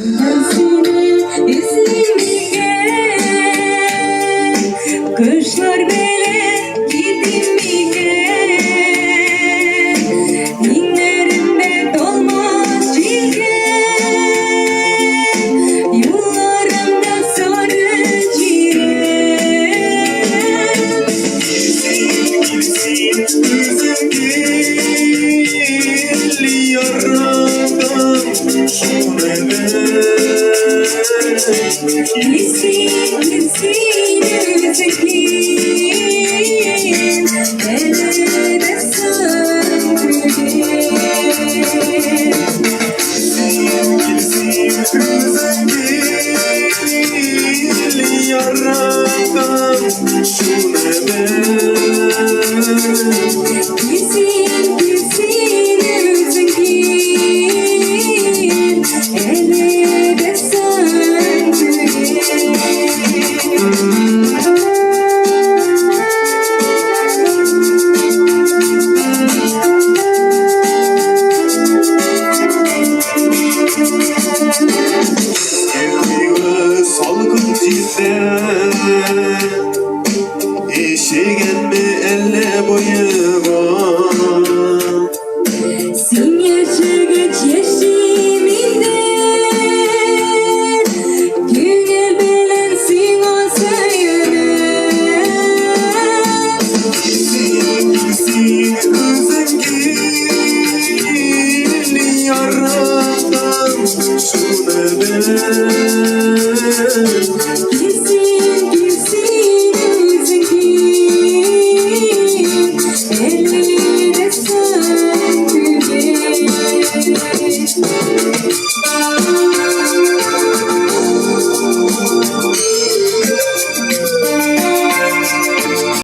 Сине эзлим микән, кошлар белән китим микән? Иңнәремдә талмас җилкән, юлларымда сары җирән. Син үзең кил, яратам шуны бел. Килсен, килсен, үзең кил, әле дә соң түгел. Син үзең кил, яратам шуны бел. Килсен, килсен, үзең кил, әле дә соң түгел. Кыю салкын җилдә Ишегәнме әллә боеган? Син яшәгәч яшим инде, күңел белән сиңа сөенеп. Син, син үзең кил, яратам шуны бел. Килсен, килсен, үзең кил, әле дә соң түгел.